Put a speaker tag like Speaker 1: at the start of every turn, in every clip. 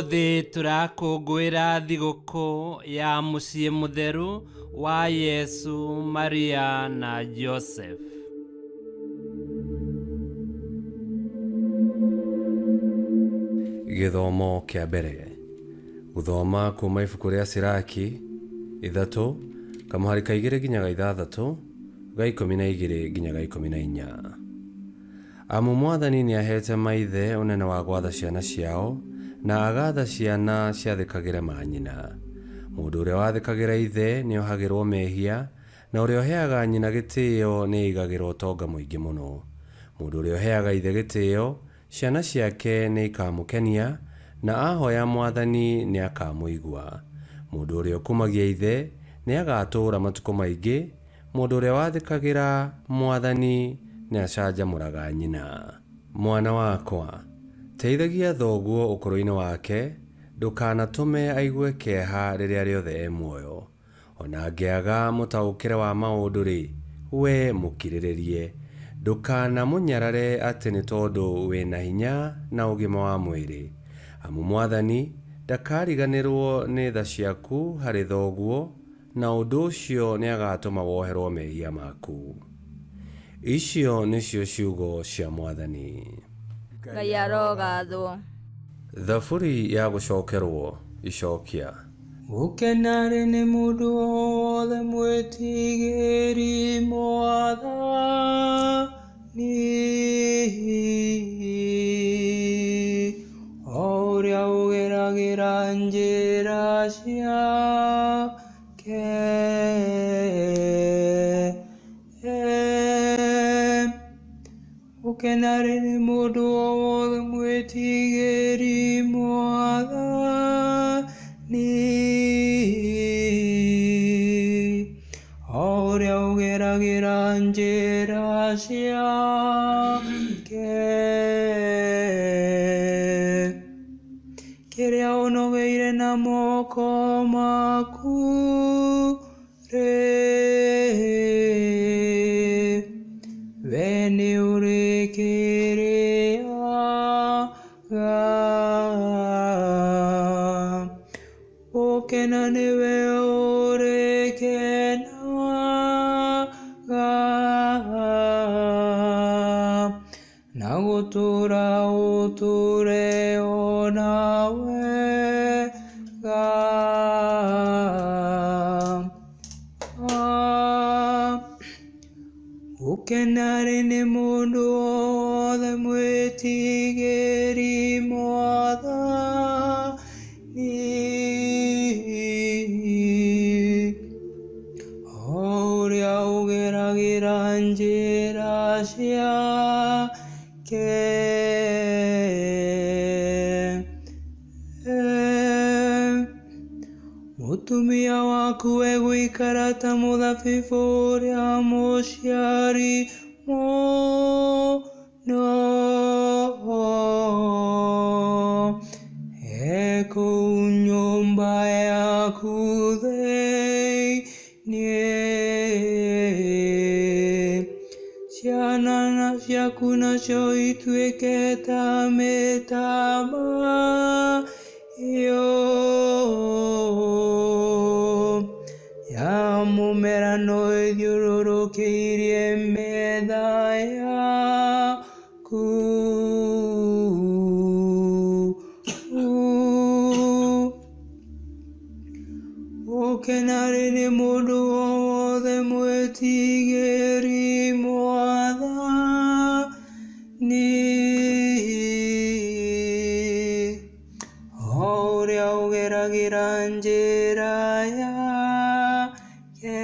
Speaker 1: Ũmũthĩ tũrakũngũĩra thigũkũ ya mũciĩ mũtheru wa Yesu, Maria na Joseph.
Speaker 2: Gĩthomo kĩa mbere. Gũthoma kuuma ibuku rĩa Siraki, ithatũ, kamũhari ka igĩrĩ nginya ga ithathatũ, ga ikũmi na igĩrĩ nginya ga ikũmi na inya. Amu Mwathani nĩaheete maithe ũnene wa gwatha ciana ciao, na agaatha ciana ciathĩkagĩre maanyina. Mũndũ ũrĩa wathĩkagĩra ithe nĩohagĩrwo mehia, na ũrĩa ũheaga nyina gĩtĩĩo nĩeigagĩra ũtonga mũingĩ mũno. Mũndũ ũrĩa ũheaga ithe gĩtĩĩo, ciana ciake nĩikamũkenia, na ahooya Mwathani nĩakamũigua. Mũndũ ũrĩa ũkumagia ithe nĩagaatũũra matukũ maingĩ, Mũndũ ũrĩa wathĩkagĩra Mwathani nĩacanjamũraga nyina. Mwana wakwa, teithagia thoguo ũkũrũ-inĩ wake, ndũkanatũme aigue kĩeha rĩrĩa rĩothe e muoyo. O na angĩaga mũtaũkĩre wa maũndũ-rĩ, wee mũkirĩrĩrie. Ndũkanamũnyarare atĩ nĩ tondũ wĩ na hinya na ũgima wa mwĩrĩ. Amu Mwathani ndakariganĩrũo nĩ tha ciaku harĩ thoguo, Na ũndũ ũcio nĩagatũma woherwo mehia maku. Icio nĩcio ciugo cia Mwathani.
Speaker 3: Ngai arogathwo.
Speaker 2: Thaburi ya gũcokerwo, Icokia.
Speaker 4: Gũkena-rĩ, nĩ mũndũ o wothe mwĩtigĩri Mwathani, o ũrĩa ũgeragĩra njĩra ciake. Gũkena-rĩ, nĩ mũndũ o wothe mwĩtigĩri Mwathani, o ũrĩa ũgeragĩra njĩra ciake. Kĩrĩa ũnogeire na moko maku Rĩ, we nĩũrĩkĩrĩaga. Gũkena nĩwe ũrĩkenaga, na gũtũũra ũtũũre o na wega. Gũkena-rĩ, nĩ mũndũ o wothe mwĩtigĩri Mwathani, o ũrĩa ũgeragĩra njĩra ciake. Mũtumia waku egũikara ta mũthabibũ ũrĩa mũciari mũno, e kũu nyũmba yaku thĩinĩ. Ciana ciaku nacio ituĩke ta mĩtamaiyũ ya mũmera no ĩthiũrũrũkĩirie metha yaku. Gũkena-rĩ, nĩ mũndũ o wothe mwĩtigĩri Mwathani, o ũrĩa ũgeragĩra njĩra yake.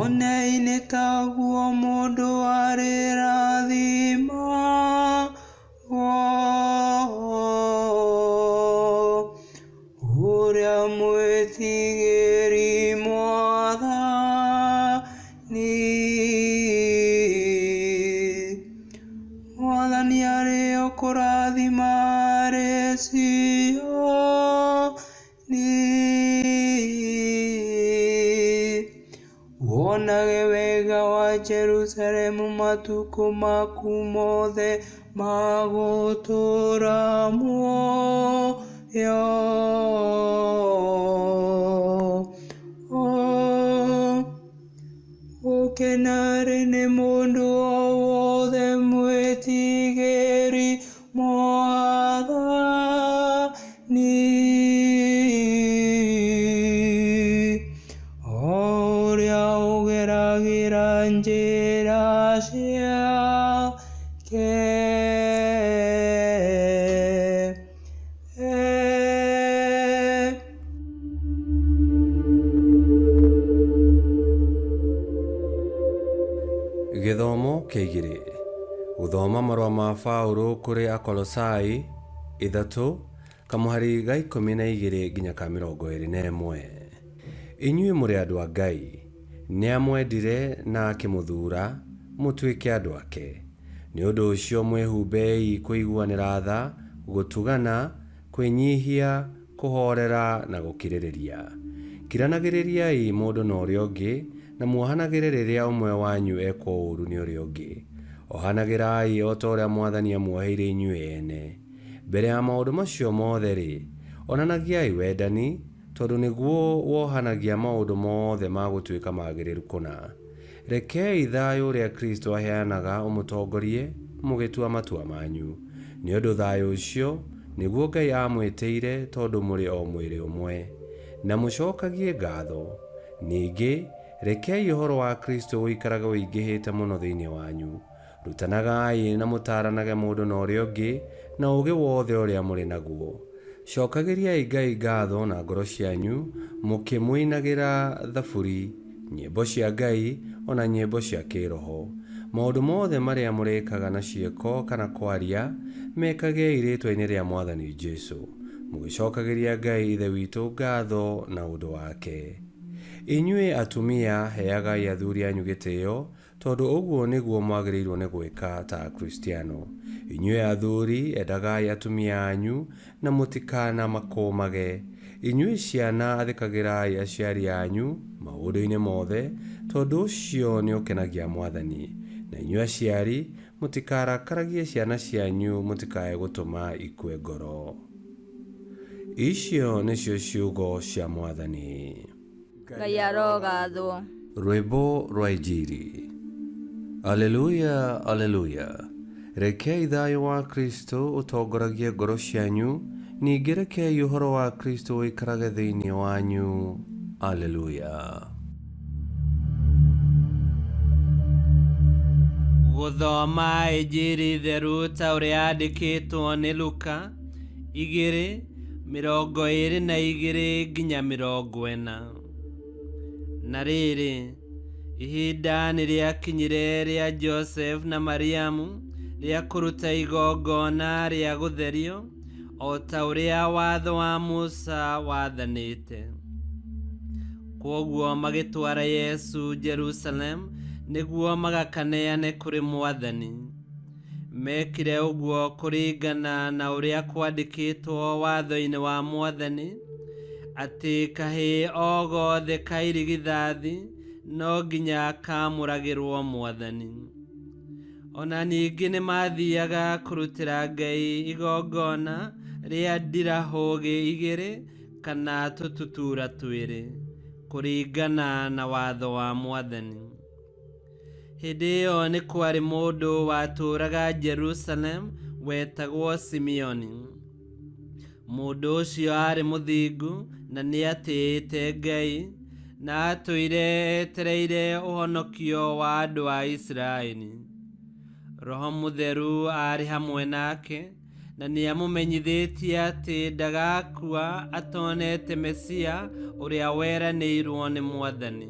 Speaker 4: Onei nĩ taguo mũndũ arĩrathimagwo, ũrĩa mwĩtigĩri Mwathani. Mwathani arĩ o kũrathima arĩ Ziyoni, Wonage wega wa Jerusalemu matukũ maku mothe ma gũtũũra muoyo. Gũkena-rĩ, nĩ mũndũ o wothe mwĩtigĩri Mwathani, ũrĩa ũgeragĩra njĩra ciake.
Speaker 2: Gĩthomo kĩa igĩrĩ. Gũthoma marũa ma Paũlũ kũrĩ Akolosai 3 kamũhari ga 12 nginya ka 21. Inyuĩ mũrĩ andũ a Ngai, nĩamwendire na akĩmũthuura mũtuĩke andũ ake. Nĩ ũndũ ũcio mwĩhumbei kũiguanĩra tha, gũtugana, kwĩnyihia, kũhoorera na gũkirĩrĩria. Kiranagĩrĩriai mũndũ na ũrĩa ũngĩ, na muohanagĩre rĩrĩa ũmwe wanyu ekwo ũũru nĩ ũrĩa ũngĩ. Ohanagĩrai o ta ũrĩa Mwathani amuoheire inyuĩ ene. Mbere ya maũndũ macio mothe-rĩ, onanagiai wendani, tondũ nĩguo wohanagia maũndũ mothe ma gũtuĩka magĩrĩru kũna. Rekei thayũ ũrĩa Kristo aheanaga ũmũtongorie mũgĩtua matua manyu. Nĩ ũndũ thayũ ũcio nĩguo Ngai aamwĩtĩire tondũ mũrĩ o mwĩrĩ ũmwe. Na mũcokagie ngatho. Ningĩ, rekei ũhoro wa Kristo ũikarage ũingĩhĩte mũno thĩinĩ wanyu. Rutanagai na mũtaaranage mũndũ na ũrĩa ũngĩ na ũũgĩ wothe ũrĩa mũrĩ naguo. Cokagĩriai Ngai ngatho na ngoro cianyu mũkĩmũinagĩra thaburi, nyĩmbo cia Ngai, o na nyĩmbo cia kĩĩroho. Maũndũ mothe marĩa mũrĩkaga na ciĩko kana kwaria, mekagei rĩĩtwa-inĩ rĩa Mwathani Jesu, mũgĩcokagĩria Ngai Ithe witũ ngatho na ũndũ wake. Inyuĩ atumia, heagai athuri anyu gĩtĩo, tondũ ũguo nĩguo mwagĩrĩirwo nĩ gwĩka ta Akristiano. Inyuĩ athuri, endagai atumia anyu na mũtikanamakũũmage. Inyuĩ ciana, athĩkagĩrai aciari anyu maũndũ-inĩ mothe, tondũ ũcio nĩũkenagia Mwathani. Na inyuĩ aciari, mũtikarakaragie ciana cianyu mũtikae gũtũma ikue ngoro. Icio nĩcio ciugo cia Mwathani.
Speaker 3: Ngai arogathwo.
Speaker 2: Rwĩmbo rwa Injiri. Aleluya, aleluya. Rekei thayũ wa Kristo ũtongoragie ngoro cianyu, ningĩ rekei ũhoro wa Kristo ũikarage thĩinĩ wanyu. Aleluya.
Speaker 1: Gũthoma Injiri theru ta ũrĩa yandĩkĩtwo nĩ Luka 2:22 nginya 40. Na rĩrĩ, ihinda nĩrĩakinyire rĩa Joseph na Mariamu rĩa kũruta igongona rĩa gũtherio o ta ũrĩa watho wa Musa wathanĩte. Kwoguo magĩtwara Yesu Jerusalem nĩguo magakaneane kũrĩ Mwathani. Mekire ũguo kũringana na ũrĩa kwandĩkĩtwo watho-inĩ wa Mwathani, atĩ kahĩĩ o gothe ka irigithathi no nginya kamũragĩrwo Mwathani. Ona ningĩ nĩmathiaga kũrutĩra Ngai igongona rĩa ndirahũgĩ 2 kana tũtutura 2, kũringana na watho wa Mwathani. Hĩndĩ ĩyo nĩ kwarĩ mũndũ watũũraga Jerusalem wetagwo Simeoni. Mũndũ ũcio aarĩ mũthingu na nĩatĩĩte Ngai, na aatũire etereire ũhonokio wa andũ a Isiraeli. Roho Mũtheru aarĩ hamwe nake, na nĩamũmenyithĩtie atĩ ndagakua atonete Mesia ũrĩa weranĩirwo nĩ Mwathani.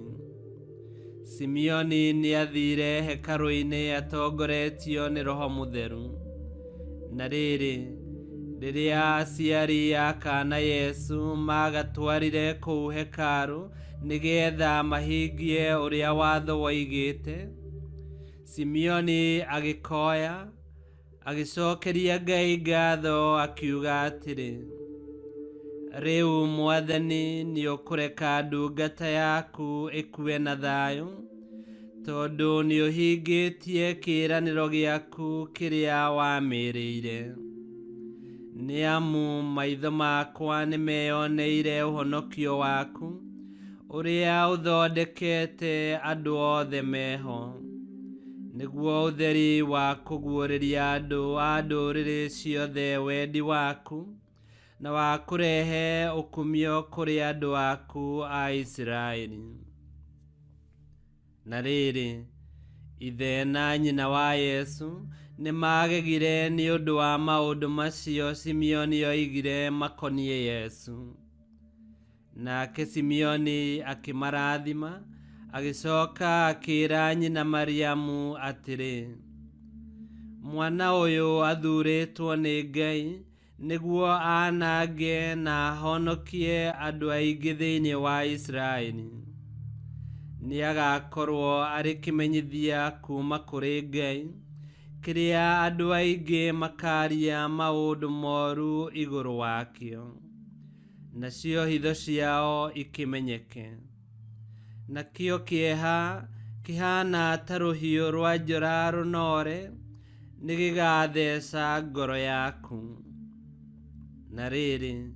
Speaker 1: Simeoni nĩathiire hekarũ-inĩ atongoretio nĩ Roho Mũtheru. Na rĩrĩ, rĩrĩa aciari a kaana Yesu magatwarire kũu hekarũ nĩgetha mahingie ũrĩa watho woigĩte, Simeoni agĩkoya, agĩcokeria Ngai ngatho akiuga atĩrĩ, Rĩu Mwathani nĩũkũreka ndungata yaku ĩkue na thayũ, Tondũ nĩũhingĩtie kĩĩranĩro gĩaku kĩrĩa wamĩrĩire. Nĩ amu maitho makwa nĩmeyoneire ũhonokio waku, ũrĩa ũthondekete andũ othe meho, nĩguo ũtheri wa kũguũrĩria andũ a ndũrĩrĩ ciothe wendi waku, na wa kũrehe ũkumio kũrĩ andũ aku a Isiraeli. Na rĩrĩ, ithe na nyina wa Yesu nĩmagegire nĩ ũndũ wa maũndũ macio Simeoni oigire makoniĩ Yesu. Nake Simeoni akĩmarathima, agĩcoka akĩĩra nyina Mariamu atĩrĩ, Mwana ũyũ athuurĩtwo nĩ Ngai nĩguo anange na ahonokie andũ aingĩ thĩinĩ wa Isiraeli. Nĩagakorwo arĩ kĩmenyithia kuuma kũrĩ Ngai, kĩrĩa andũ aingĩ makaaria maũndũ moru igũrũ wakĩo, nacio hitho ciao ikĩmenyeke. Nakĩo kĩeha kĩhaana ta rũhiũ rwa njora rũnoore nĩgĩgatheca ngoro yaku. Na rĩrĩ,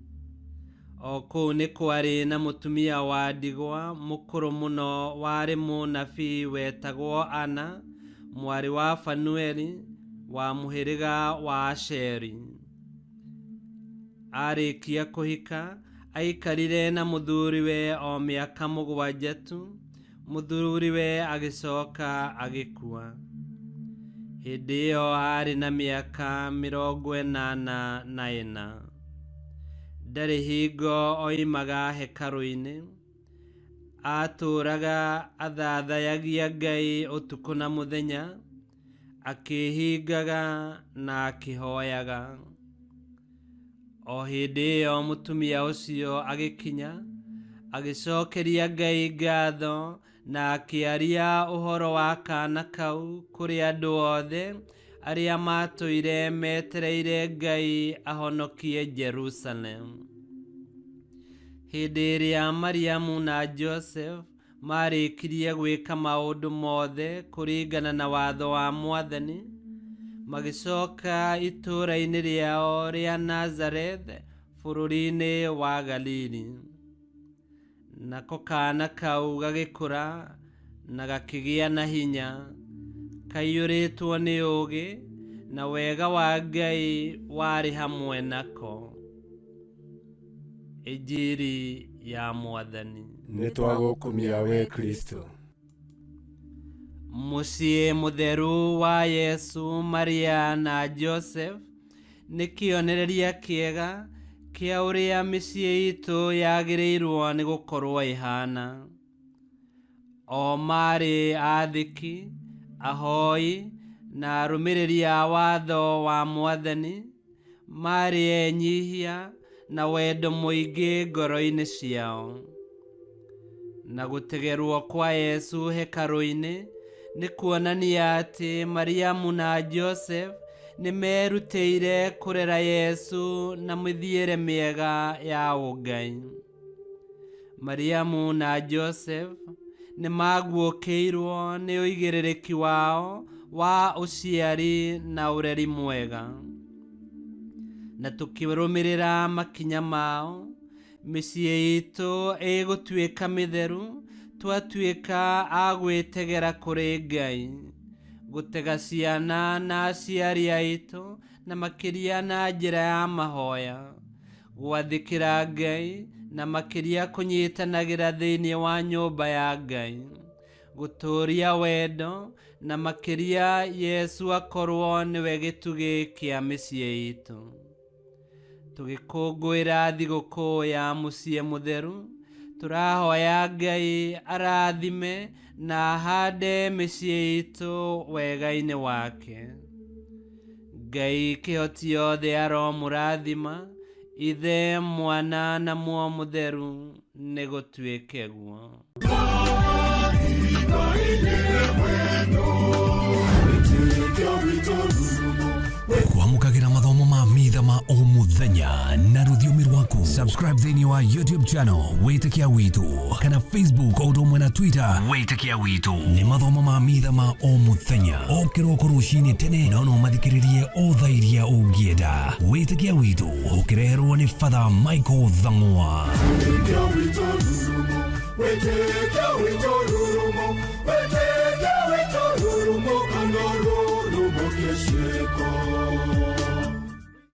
Speaker 1: o kũu nĩ kwarĩ na mũtumia wa ndigwa mũkũrũ mũno warĩ mũnabii wetagwo Ana, mwarĩ wa Fanueli, wa mũhĩrĩga wa Asheri. Arĩkia kũhika, aikarire na mũthuriwe o mĩaka 7 tu, mũthuriwe agĩcoka agĩkua. Hĩndĩ ĩyo aarĩ na mĩaka 84. Ndarĩ hingo oimaga hekarũ-inĩ, aatũũraga athathayagia Ngai ũtukũ na mũthenya, akĩĩhingaga na akĩhooyaga. O hĩndĩ ĩyo mũtumia ũcio agĩkinya, agĩcokeria Ngai ngatho na akĩaria ũhoro wa kaana kau kũrĩ andũ othe arĩa maatũire metereire Ngai ahonokie Jerusalemu. Hĩndĩ ĩrĩa Mariamu na Joseph maarĩkirie gwĩka maũndũ mothe kũringana na watho wa Mwathani, magĩcoka itũũra-inĩ rĩao rĩa Nazareth bũrũri-inĩ wa Galili. Nako kaana kau gagĩkũra na gakĩgĩa na hinya, kaiyũrĩtwo nĩ ũũgĩ, na wega wa Ngai warĩ hamwe nako. Injiri ya Mwathani.
Speaker 5: Nĩtwagũkumia we Kristo.
Speaker 1: Mũciĩ mũtheru wa Yesu, Maria na Joseph nĩ kĩonereria kĩega kĩa ũrĩa mĩciĩ itũ yagĩrĩirwo nĩ gũkorwo ĩhaana. O marĩ athĩki, ahoi na arũmĩrĩri a watho wa Mwathani, marĩ enyihia na wendo mũingĩ ngoro-inĩ ciao. Na gũtegerwo kwa Yesu hekarũ-inĩ nĩ kuonania atĩ Mariamu na Joseph nĩ merutĩire kũrera Yesu na mĩthiĩre mĩega ya ũngai. Mariamu na Joseph nĩ maguũkĩirwo nĩ ũigĩrĩrĩki wao wa ũciari na ũreri mwega. Na tũkĩrũmĩrĩra makinya mao, mĩciĩ itũ ĩgũtuĩka mĩtheru, twatuĩka a gwĩtegera kũrĩ Ngai, gũtega ciana na aciari aitũ na makĩria na njĩra ya mahoya, gwathĩkĩra Ngai na makĩria kũnyitanagĩra thĩinĩ wa nyũmba ya Ngai, gũtũũria wendo na makĩria Yesu akorwo nĩwe gĩtugĩ kĩa mĩciĩ itũ. Tũgĩkũngũĩra thigũkũ ya mũciĩ mũtheru, tũrahoya Ngai arathime na ahande mĩciĩ itũ wega-inĩ wake. Ngai kĩhoti yothe aromũrathima, Ithe, Mwana na Muoyo Mũtheru, nĩgũtuĩke guo.
Speaker 6: Kwamũkagĩra mathomo ma mitha. mitha ma o mũthenya na rũthiomi rwaku. Subscribe thĩinĩ wa YouTube channel Wĩtĩkia Witũ kana Facebook o ũndũ ũmwe na Twitter Wĩtĩkia Witũ. Nĩ mathomo ma mitha ma o mũthenya o kĩroko rũcinĩ tene, no no mathikĩrĩrie o thaa iria ũngĩenda. Wĩtĩkia Witũ ũkĩreherwo nĩ Father Michael Thang'wa.
Speaker 5: Wĩtĩkia witũ rurumo, wĩtĩkia witũ rurumo, wĩtĩkia.